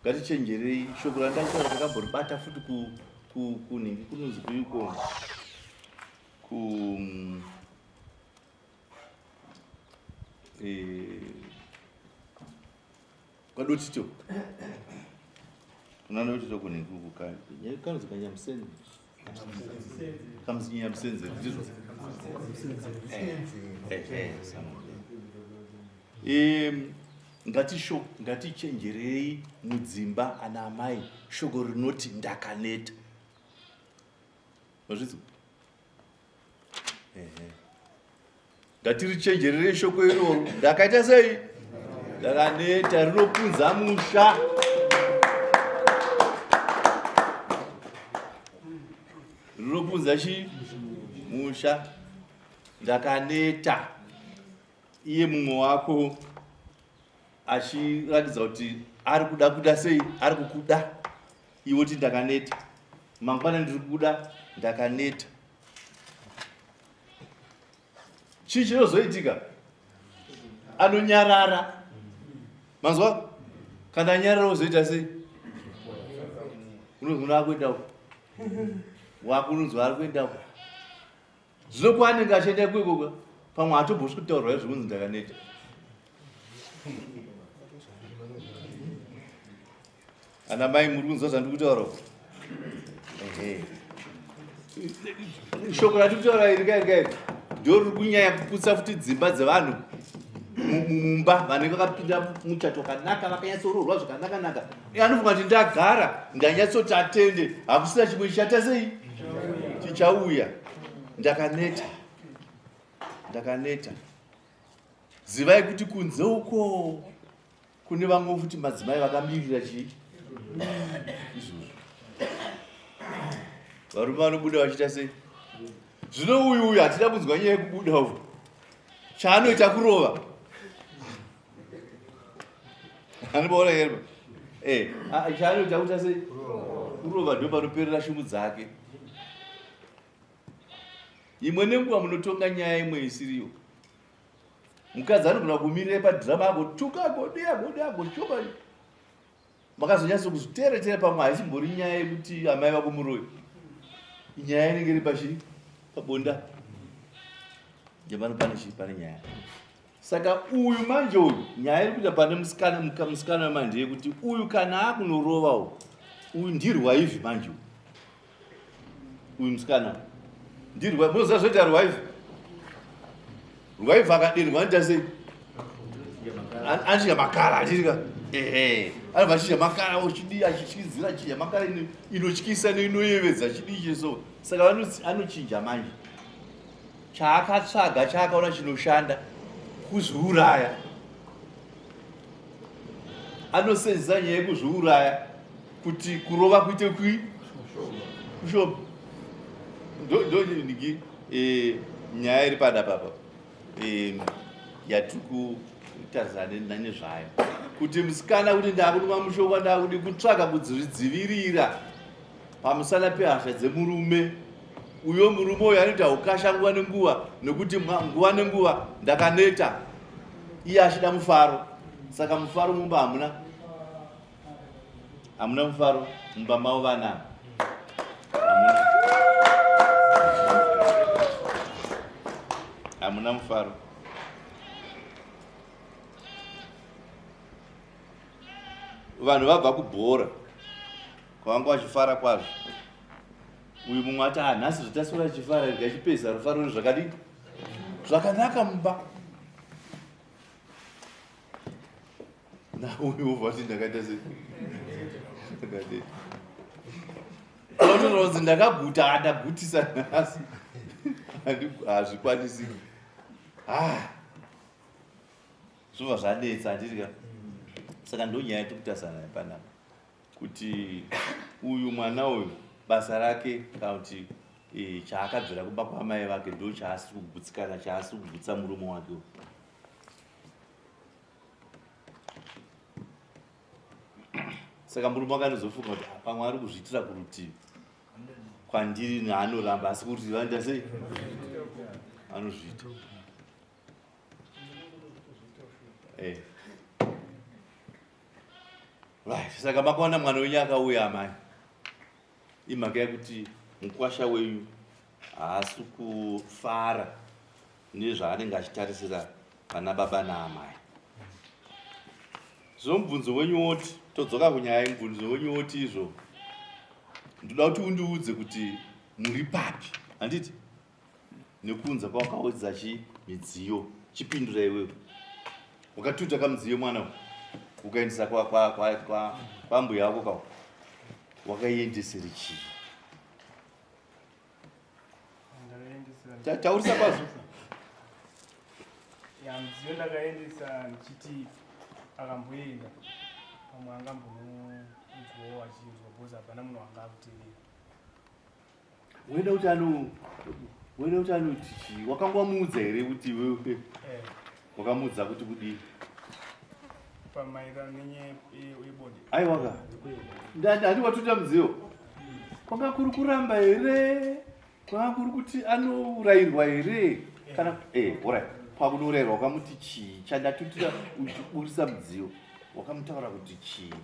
ngatichenjerei shoko randakutaura takamboribata futi kunhingi kunonzi kuiko ku eh, kwadotito kuna dotito kunhingi uku kanonzi kanyamusenzi kamusinyamusenzi ndizvo eh, eh, ngatisho ngatichenjerei mudzimba ana amai shoko rinoti ndakaneta Mazvidzwa? Ehe. Ngatirichenjerere shoko iroro. Ndakaita sei? Ndakaneta rinopunza musha. Rinopunza chi? Musha. Ndakaneta. Iye mumwe wako achiratidza kuti ari kuda kuda sei, ari kukuda. Iwe oti ndakaneta. Mangwana ndiri kuda, ndakaneta. Chii chinozoitika? Anonyarara. Manzwa? Kana anyarara ozoita sei? Unozoona akuenda uko. Wakunonzwa ari kuenda uko. Zvino kwaanenge achienda ikoko pamwe hatombosi kutaurwa izvo kunzi ndakaneta. Ana mai muri kunzwa zvandiri kutaura uko? Ehe. Shoko ratiri kutaura iri kairi kairi ndo riri kunyanya kuputsa futi dzimba dzevanhu mumba vanenge vakapinda muchato wakanaka vakanyatsoroorwa zvakanaka-naka. Anofunga kuti ndagara ndanyatsoti atende hakusina chimwe chichata sei chichauya. Ndakaneta, ndakaneta. Zivai kuti kunze uko kune vamwe futi madzimai vakamirira chii izvozvo. Varume vanobuda vachiita sei? Zvino uyu uyu hatina kunzwa nyaya yekubuda uyu, chaanoita kurova anobaona here eh, chaanoita kuita sei? Kurova ndo panoperera shungu dzake. Imwe nenguva munotonga nyaya imwe isiriyo. Mukadzi anogona kumirira padhirama agotuka agodi agodi agochoka. Makazonyatso kuzviteeretera pamwe haisimbori nyaya yekuti amai vako muroyi. Nyaya inenge iri pachi pabonda. Ndepano pane chii pane nyaya. Saka uyu manje uyu nyaya iri kuita pane musikana musikana manje yekuti uyu kana akunorova uyu uyu ndirwaivhi manje uyu. Uyu musikana ndirwa munoziva zvoita rwaivhi. Rwaivhi akadirwa anoita sei? Anochinja makara achitika ehe anobva achinja makara ochidii achityidzira achinja makara inotyisa neinoyevedza chidii cheso. Saka anochinja manje. Chaakatsvaga chaakaona chinoshanda kuzviuraya. Anosenzesa nyaya yekuzviuraya kuti kurova kuite kui kushoma. Ndoniki nyaya iri pada papa yatiri kutarisana nezvayo kuti musikana kuti ndakunwa mushonga ndakudi kutsvaga kuzvidzivirira pamusana pehasha dzemurume. Uyo murume uyo anoita ukasha nguva nenguva nekuti nguva nenguva ndakaneta, iye achida mufaro. Saka mufaro mumba hamuna, hamuna mufaro mumba mavo vana hamuna, hamuna mufaro. Vanhu vabva kubhora kwavanga vachifara kwazvo. Uyu mumwe ati ah, nhasi zvataswera tichifara rega chipedza rufaro ruri zvakadii zvakanaka mumba. Nauyu wobva ati ndakaita sei? Ndakaita. Unotoronzi ndakaguta, ah, ndagutisa nhasi. Hazvikwanisi. Ah. Zvobva zvanetsa handiti ka? Saka ndonyaya yatiri kutarisana nayo panapa. Kuti uyu mwana uyu basa rake kana kuti chaakabvira kumba kwamai vake ndo chaasiri kugutsikana, chaasiri kugutsa murume wake uyu. Saka murume wake anozofunga kuti pamwe ari kuzviitira kurutivi kwandiri naanoramba, asi kurutivi anoita sei? Anozviita. Right, saka makaona mwana wenyu akauya amai, imhaka yekuti mukwasha wenyu haasi kufara nezvaanenge achitarisira vana baba naamai. Zvino mubvunzo wenyu woti, todzoka kunyaya yemubvunzo wenyu woti izvo, ndoda kuti undiudze kuti muri papi, handiti? Nekuunza kwawakaudza chi midziyo, chipindura iwewe. Wakatuta kamudziyo mwana uyu, ukaendesa kwambuya wako kawo, wakaiendesere chii? Taurisa kwazvo. Ya, mudziyo ndakaendesa ndichiti akamboenda pamwe angambonoudzwawo achinzwa because hapana munhu anga akuterera. Unoda kuti ano Waida kuti anoti chii? Wakanga wamuudza here kuti iwewe Eh. wakamuudza kuti kudii? Pamaererano nenyaya yebonde. Aiwaka. Ndati handi watuta mudziyo. Kwanga kuri kuramba here? Kwanga kuri kuti anourayirwa here? Kana eh alright. Pakunourayirwa wakamuti chii? Chandatutira uchiburisa mudziyo. Wakamutaura kuti chii?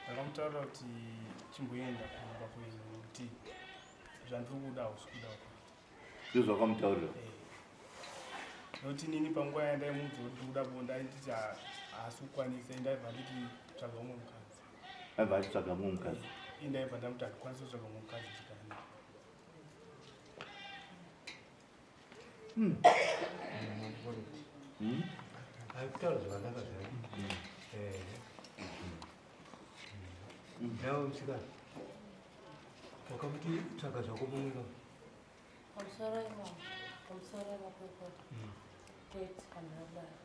Ndakamutaurira kuti chimboenda kumba kwenyu nekuti zvandiri kuda hausi kuda uko. Ndozvawakamutaurira. Nekuti inini panguva yandaimuudza kuti ndiri kuda bonde ainditi haasi kukwanisa ini ndaibva nditi tsvaga umwe mukadzi. Aibva achitsvaga mumwe mukadzi. Ini ndaibva ndamuti handikwanisi kutsvaga mumwe mukadzi ndichigara. Ari kutaura zvakanaka zvake. Nawe musikana wakamuti tsvaga zvako mumwe ka? Pamusoro imo, pamusoro emakurukota. Kwete, handina kudaro.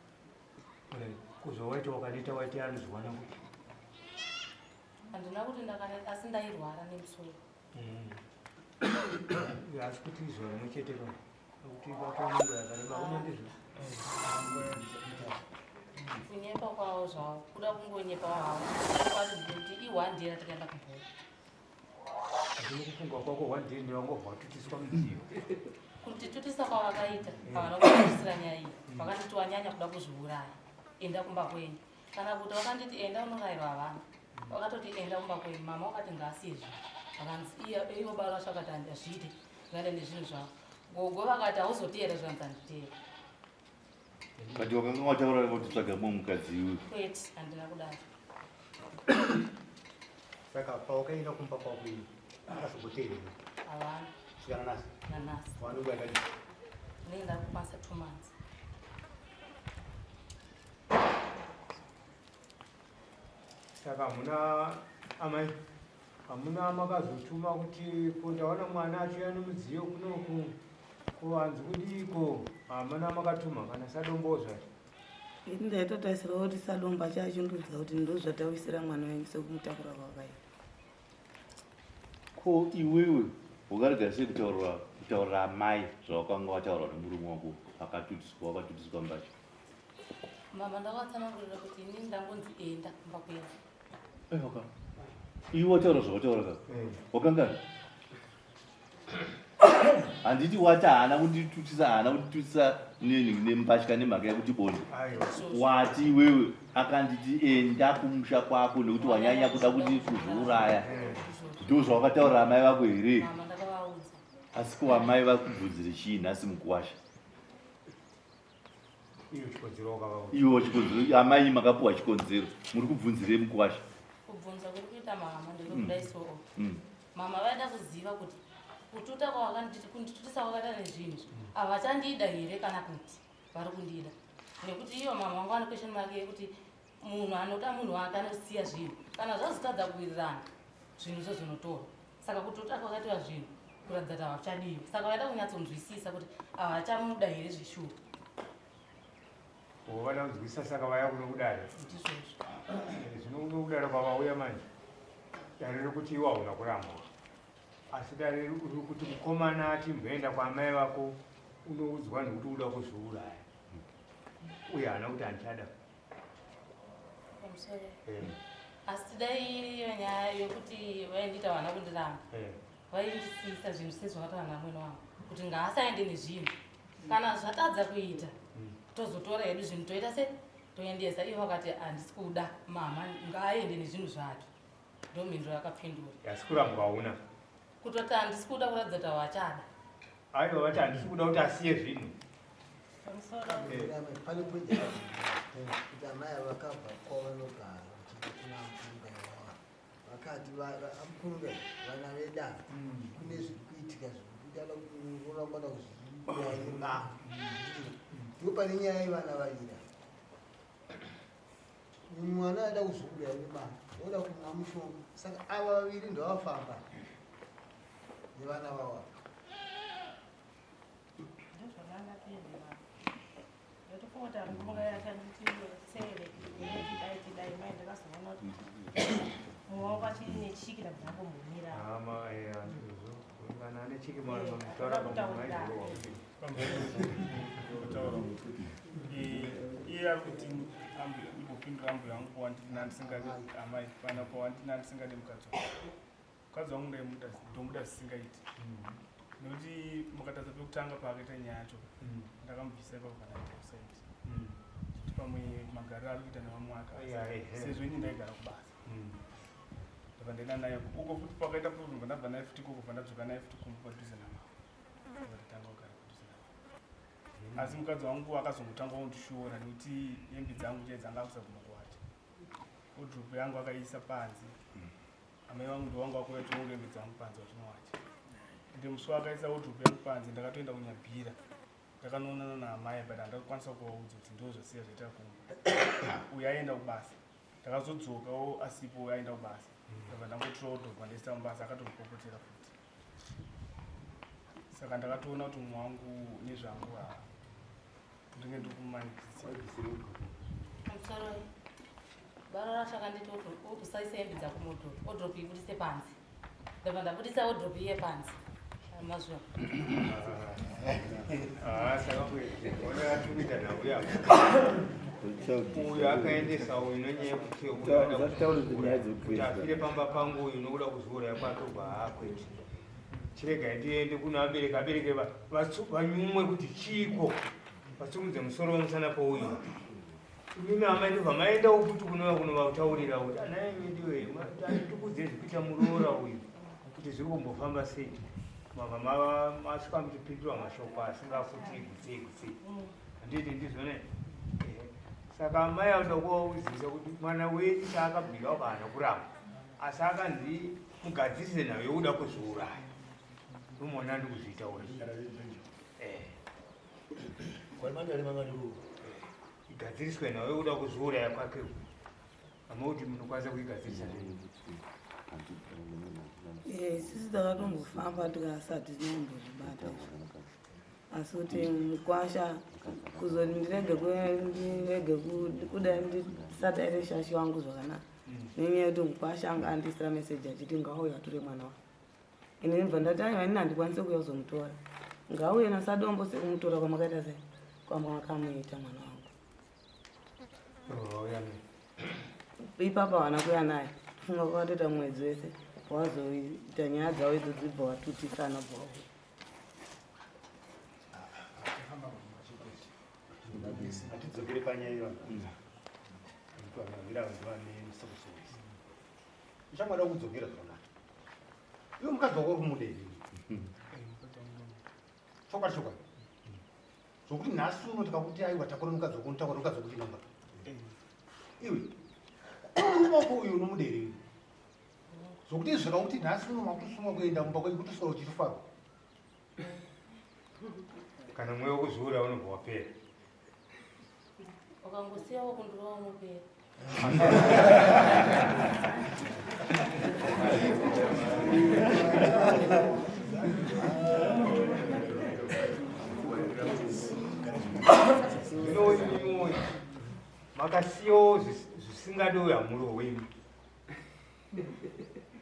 Alright. Ko zvawaita wakaneta waiti anozviwana kupi? Handina kuti ndakaneta asi ndairwara nemusoro. Asi kuti zuva rimwe chete ka? Kuti vatora nguva yakareba una ndizvo? Kunyepa kwavo zvavo, kuda kungonyepawo havo. Kwati kuti i-one day ratakaenda kubhora. Asi nekufunga kwako one day ndewangobva watutiswa mudziyo. Kunditutisa kwavakaita, havana kunditutisira nyaya iyi. Vakanditi wanyanya kuda kuzviuraya, enda kumba kwenyu. Kana kuti vakanditi enda unorayirwa havana. Vakatoti enda kumba kwenyu, mama vakati ngaasiye zvinhu. Vakanzi ivo baba vacho vakati hazviite, ngaende nezvinhu zvavo. Gogo vakati hauzoteera zvikanzi handiteera. But wakanga wataura kuti tsvaga mumwe mukadzi iwe. Kwete, handina kudaro. Saka pawakaenda kumba kwako iwe akazomboteerera Havana. kusvika nanhasi? Nanhasi. Wane nguva yakadii? Ndinenge ndakukwanisa 2 months. Saka hamuna amai, hamuna makazotuma kuti ko ndaona mwana achiuya nemudziyo kunoku, ko hanzi kudiiko? Hamuna makatuma kana sadombo zvacho? Ini ndaitotarisirawo kuti sadombo achachindudza kuti ndozvatawisira mwana wenyu sekumutakura kwakaita. Ko iwewe wakarega sei kutaurira amai zvawakanga wataura nemurume wako akatutiswa, wakatutiswa mbatya? Mama ndakatsanangurira kuti inini ndangonzi enda kumba kwenyu. Aiwa. Iwe wataura zvawataura ka? Wakangani? Handiti wati haana kunditutisa, haana kunditutisa nembatya nemhaka yekuti bonde. Wati iwewe akanditi enda kumusha kwako nekuti wanyanya kuda kuti kuzviuraya. Ndizvo zvawakataurira amai vako here? Mama ndakavaudza. Asi ko amai vakubvunzire chii nhasi mukuwasha? Iwe chikonzero wakavaudza. Iwe chikonzero, amai makapuwa chikonzero. Muri kubvunzirei mukuwasha? Kubvunza kuri kuita mama ndekudai so. Mama vaida kuziva kuti kututa kwavakanditi, kunditutisa kwakaita nezvinhu izvi, havachandida here kana kuti vari kundida. Nekuti iyo mama vangu vane question mark yekuti munhu anoda munhu wake anosiya zvinhu. Kana zvazotadza kuwirirana, zvinhu izvo zvinotorwa. Saka kututa kwakaitwa zvinhu kuratidza kuti havachadiwi. Saka vaida kunyatsonzwisisa kuti havachamuda here zveshuwa. Vada kunzwisisa saka vaya kuno kudare. Ndizvozvo. Zvino kuno kudare kwavauya manje. Dare rekuti iwe hauna kurambwa. Asi dare riri kuti mukomana achimboenda kwaamai vako unoudzwa nekuti uda kuzviuraya. Uye haana kuti handichada. Pamusoro. Asi dai iyo nyaya yokuti vaindiita vana kundiramba. Vaindisiisa zvinhu sezvakataura namwene wangu kuti ngaasaende nezvinhu. Kana zvatadza kuita tozotora hedu zvinhu toita se toendesa. Ivo vakati handisi kuda mama ngaaende nezvinhu zvake. Ndomhinduro yakapindura. Asi kurambwa hauna. Kutoti handisi kuda kuratidza kuti havachada. Aiwa vati handisi kuda kuti asiye zvinhu. Pamusoro. Pane point kuti amai vakabva kwavanogara vachienda kuna mukunga ivava. Vakati amukunga vana vedu kune zviri kuitika zviri kuda kurangwana kuzviuraya nebanga. Ndipo pane nyaya yevana vaviri. Mwana aida kuzviuraya nebanga, oda kumwa mushonga. Saka ava vaviri ndovafamba nevana vavo. Kana ane chiki mutaura pamwe Iye ari kuti ndipindura ambuya vangu pawandina ndisingadi amai pana pawandina ndisingadi mukadzi wangu. Mukadzi wangu ndaimuda ndomuda zvisingaiti. Nekuti mukatarisa pekutanga paakaita nyaya yacho ndakamubvisa ipapo kana aita kusaidi. Kuti pamwe magariro ari kuita nevamwe ake sezvo ini ndaigara kubasa. Ndabva ndaenda naye uko futi pakaita problem ndabva naye futi ikoko bva ndadzoka naye futi kumba padhuze namama. Ndabva ndatanga kugara padhuze namama. Asi mukadzi wangu akazongotanga kundishoora nekuti hembe dzangu chai dzanga akusaguma kuwacha. Wardrobe yangu akaiisa panze. Amai vangu ndovangu vakuuya tironge hembe dzangu panze vachinowacha. Ende musi waakaisa wardrobe yangu panze ndakatoenda kunyabhira. Ndakanoonana naamai but handakukwanisa kuvaudza kuti ndozvasiya zvaita kumba. Uyo aienda kubasa. Ndakazodzokawo asipo aenda kubasa. Ndabva ndangotora wardrobe ndaisa mubasa akatondipopotera futi. Saka ndakatoona kuti mumwe wangu nezvangu haa ndinge ndikumanikidza. Pamusoro bara racho akanditi usaise hembe dzako muwardrobe, wardrobe ibudise panze. Ndabva ndabudisa wardrobe iye panze. Mazwa. Ah, saka kuona atikuita nhau yako. Uyu akaendesa uyu nenyaya yekuti kuti afire pamba pangu uyu nokuda kuzviuraya kwake ubva haakwete. Chiregai tiende kuno abereki abereke vanyumwe kuti chiiko vasimudze musoro wemusana pouyu. Imimi amai ndobva maendawo futi kunouya kunovataurira kuti ana enyu ndiwe tikuudzei zvikuita muroora uyu kuti zviri kumbofamba sei. Mabva masvika muchipindura mashoko asingafuti gutsei gutsei. Handiti ndizvona saka amai anoda kuvauzisa kuti mwana wenyu chaakabvira wakaana kuramba asi akanzi mugadzirise nhau yokuda kuzviuraya. Unomuona ndikuzviita uri. Eh. Igadziriswe nhau yokuda kuzviuraya kwake ama kuti munokwanisa kuigadzirisa zvenyu. Eh, isusu takatombofamba tikasati tinombozvibata asi kuti mukwasha kuzoti ndirege ndirege kudai ndisadaire shashi wangu zvakanaka nenyaya yekuti mukwasha anga andiisira meseji achiti ngauye atore mwana wake. Ini ndibva ndati aiwa ini handikwanise kuuya kuzomutora ngauye nasadombo sekumutora kwamakaita sei kwamakamuita mwana wangu. Ipapa havana kuuya naye tofunga kwakatoita mwedzi wese wazoita nyaya dzavo idzo dzibva watutisana bva wauya. Hatidzokere panyaya iyo vanhu vaviri ava ndovane musoro-soro. Uchangwada kudzokera zvakanaka. Iwe mukadzi wako uri kumuda here? Chokwadi chokwadi. Zvokuti nhasi uno tikakuti aiwa takura mukadzi wako unotakura mukadzi wako chinamba. Iwe murume wako uyu unomuda here? Zvokuti izvi zvakakuti nhasi uno makutosunga kuenda kumba kwenyu kutoswera uchitofara. Kana mweya wekuzviuraya unobva wapera. Ukangosiya wakundirova unopera. Makasiyawo zvisingadiwe hamurohwe imi.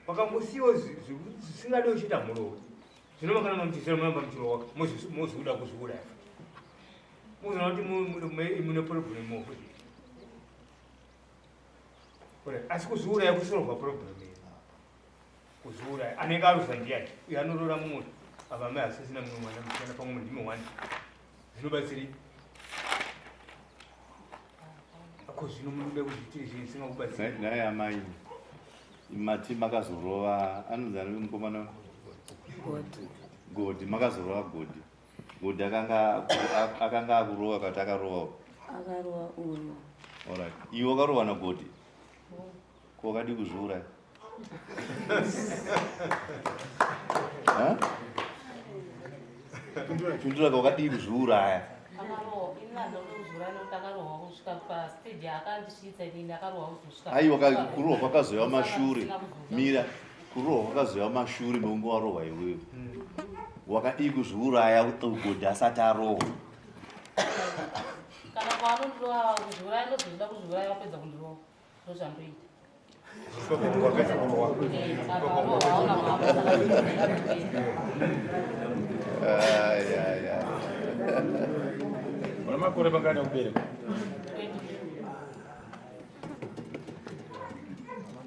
Makangosiyawo zvisingadiwe chete hamurohwe. Zvino makana mamuchizira munoramba muchirohwa mozoda kuzviuraya. Muzoona kuti mune problem futi. Asi kuzviuraya kusolva problem here? Kuzviuraya anenge aruza ndiyani? Uyo anoroora mumwe apa mai asisina mumwe mwana musikana pamwe ndimi one. Zvinobatsirei? Ako zvino munoda kuzviitira zvinhu zvisingakubatsiri. Nhai amai mati makazorova anonzi ani mukomana? Godi. Godi makazorova Godi. Godi akanga akanga akurova kati akarova. Akarova uyu. Alright. Iwe wakarova naGodi. Ko wakadii kuzviuraya? Ha? Pindura wakadii kuzviuraya? Akarohwa, ini handina kuzviuraya nekuti akarohwa kusvika pastage yaakandisvitsa inini akarohwa kuzosvika. Aiwa kurohwa kwakazouya mashure. Mira, kurohwa kwakazouya mashure mekunge warohwa iwewe. Wakadii kuzviuraya Godi asati arohwa? Kana paanondirova kuzviuraya ndozoda kuzviuraya wapedza kundirova. Ndozvandoita. Una makore mangani okubereka?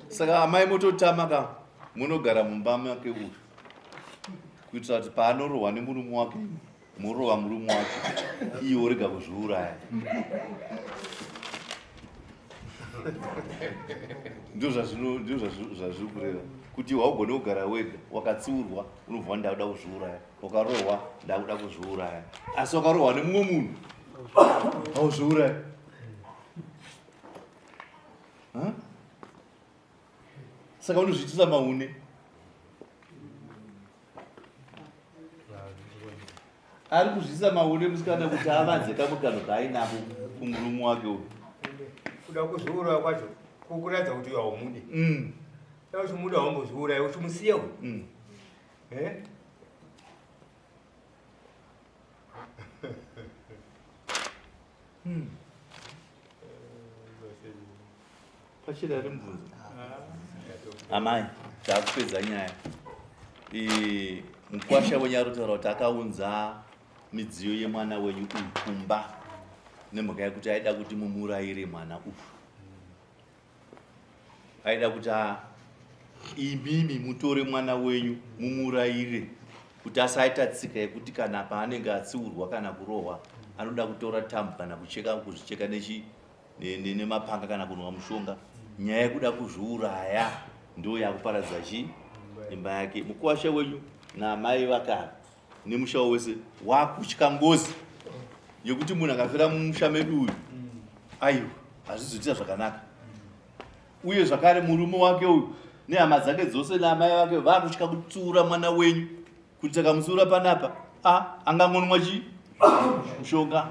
Saka amai mototama ka munogara mumba make uyu kuitira kuti paanorohwa nemurume wake morova murume wacho iye worega kuzviuraya ndozvazviri kureva kuti haugone kugara wega wakatsiurwa unobva ndakuda kuzviuraya wakarohwa ndakuda kuzviuraya asi wakarohwa nemumwe munhu hauzviuraya saka unozviitisa maune ari kuzviisa maune musikana kuti avanze kamwe kanhu kaainako kumurume wake uyu kuda kuzviuraya kwacho kukuratidza kuti uyu haumude mm. da uchimuda haumbozviuraya uchimusiya uyu mm. eh? Hmm. Pachiri ari mubvunzo. Amai, takupedza nyaya. Mukwasha wenyu ari kutaura kuti akaunza midziyo yemwana wenyu uyu kumba nemhaka yekuti aida kuti mumurayire mwana uyu. Aida kuti imimi mutore mwana wenyu mumurayire kuti asaita tsika yekuti kana paanenge atsiurwa kana kurohwa anoda kutora tambo kana kucheka kuzvicheka nechi nemapanga kana kunwa mushonga. Nyaya yekuda kuzviuraya ndo yakuparadza chi imba yake. Mukuwasha wenyu naamai vakara nemusha wese wakutya ngozi yekuti munhu akafira mumusha medu uyu aiwa hazvizoita zvakanaka uye zvakare murume wake uyu nehama dzake dzose naamai vake vakutya kutsiura mwana wenyu kuti takamutsiura panapa a angangonwa chii mushonga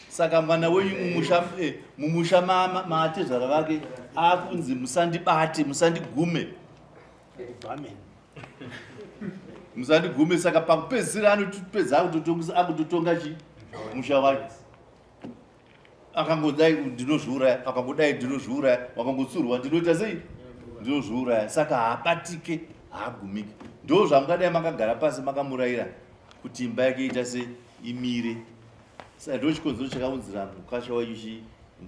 saka mwana wenyu mumusha eh, mumusha maatezvara vake akunzi musandibate musandigume musandigume saka pakupedzisira anotopedza akutotonga chi musha wake akangodai ndinozviuraya akangodai ndinozviuraya wakangotsurwa ndinoita sei ndinozviuraya saka haabatike haagumike ndo zvamungadai makagara pasi makamurayira kuti imba yake ita se imire saka ndo chikonzero chakaunzira mukasha wenyu chi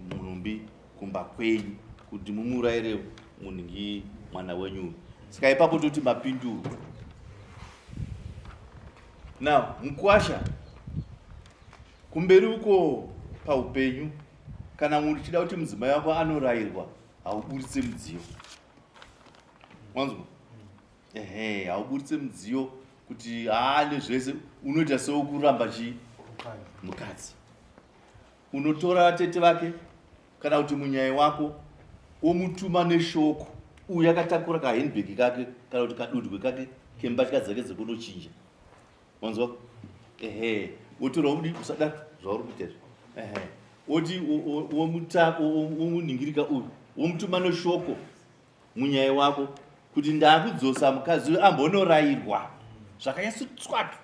munhumbi kumba kwenyu kuti mumurayire munhingi mwana wenyu saka ipapo toti mapinduro now mukwasha Kumberi uko paupenyu kana munhu uchida kuti mudzimai wako anorayirwa hauburitse mudziyo. Wanzwa? Ehe, hauburitse mudziyo kuti haa nezvese unoita seukuramba chii mukadzi. Unotora tete vake kana kuti munyai wako womutuma neshoko uyu akatakura kahandbag kake kana kuti kadudwe kake kembatya dzake dzekunochinja Wanzwa? Ehe, wotora wodi usada zvauri kuita izvi. Ehe. Woti womuta womuningirika uyu, womutuma neshoko munyaya wako kuti ndakudzosa mukadzi uyu ambonorairwa zvakanyatsotswatu.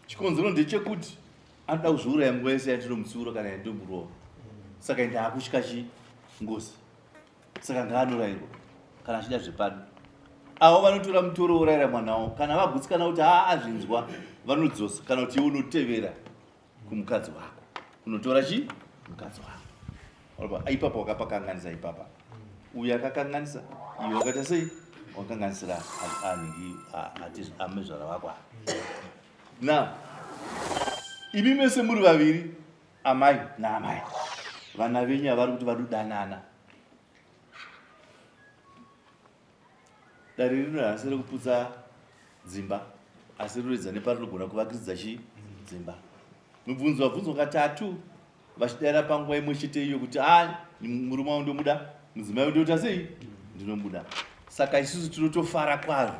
Chikonzero ndechekuti anoda kuzviuraya nguva yese yatinomutsiura kana yatinomurowa. Saka ndakutya chi ngozi. Saka ngaanorayirwa kana achida zvepano. Avo vanotora mutoro worayira mwana wavo kana vagutsikana kuti haa azvinzwa vanodzosa kana kuti iwe unotevera kumukadzi wako unotora chi mukadzi wako. Ipapa wakapakanganisa ipapa. Uyu akakanganisa iwe wakaita sei? Wakanganisira anhingi amezvara vako ava. Now imi mese muri vaviri Amai naamai vana venyu avari kuti vadodanana. Dare rino harisi rekuputsa dzimba asi rinoedza neparinogona kuvakiridza chi dzimba. Mibvunzo vabvunzwa katatu vachidaira panguva imwe chete iyo kuti a ah, murume wangu ndomuda mudzimai ndoita sei ndinomuda. Saka isusu tinotofara kwazvo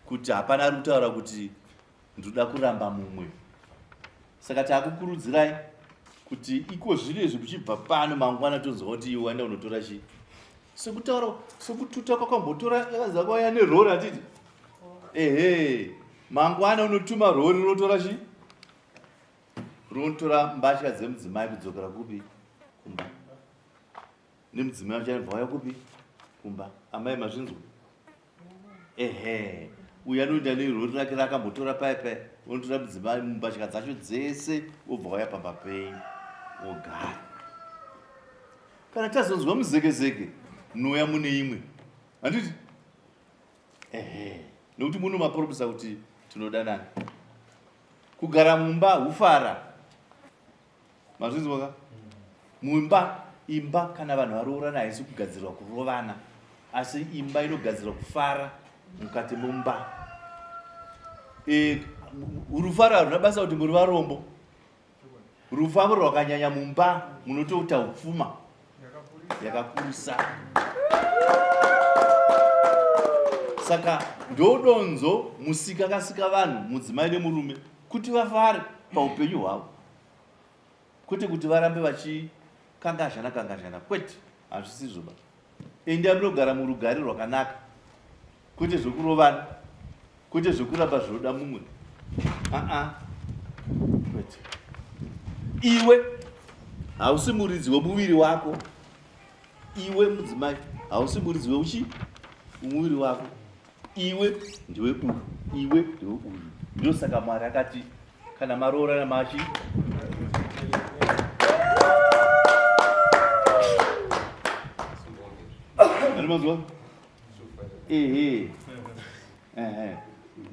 kuti hapana ari kutaura kuti Ndinoda kuramba mumwe. Saka takukurudzirai kuti iko zvino izvi muchibva pano mangwana tonzwa kuti iwe waenda kunotora chii. Sekutaura sekututa kwakambotora yakanzi akauya nerori handiti? Ehe. Mangwana unotuma rori rinotora chii? Rinotora mbatya dzemudzimai kudzokera kupi? Kumba. Nemudzimai wacho anobva wauya kupi? kumba. Amai mazvinzwa? Ehe, uyu anoenda nerori rake raakambotora paya paya, onotora mudzimai mbatya dzacho dzese, obva waya pamba penyu ogara. Kana tazonzwa muzekezeke, munouya mune imwe, handiti? Ehe, nekuti muno maporomisa kuti tinodanana. Kugara mumba hufara. Mazvinzwa ka? Mumba, imba kana vanhu varoorana haisi kugadzirwa kurovana, asi imba inogadzirwa kufara mukati mumba. E, rufaro haruna basa kuti muri varombo. Rufaro rwakanyanya mumba munotoita upfuma yakakurisa. Saka ndodonzo musika akasika vanhu mudzimai nemurume kuti vafare paupenyu hwavo. Kwete kuti varambe vachikangazhana kangazhana, kwete, hazvisizvo ba. Endai munogara murugare rwakanaka, kwete zvekurovana, kwete zvekuramba zvinoda mumwe. Aa, kwete. Iwe hausi muridzi wemuviri wako. Iwe mudzimai hausi muridzi weuchi muviri wako. Iwe ndiwe uyu, iwe ndiwe uyu. Ndosaka Mwari akati kana maroorana machi Anonzwa? Ehe. Ehe.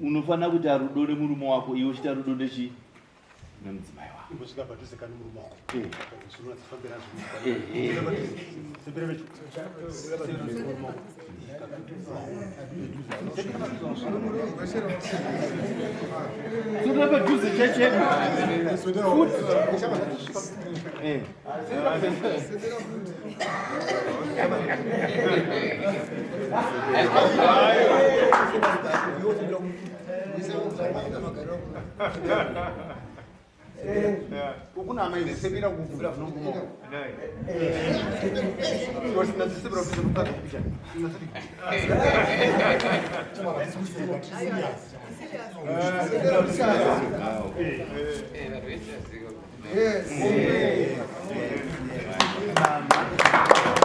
Unofanira kuita rudo nemurume wako iwe uchiita rudo nechi nemudzimai wako. Imbosvika padhuze kani murume wako. Eh. Zvinonyatsofambira Eh, eh. Sembera vecho. Sura padhuze checheko. Futi. Eh. Ukuna amai zisebira kukubira vinomumo. Yes. Yes.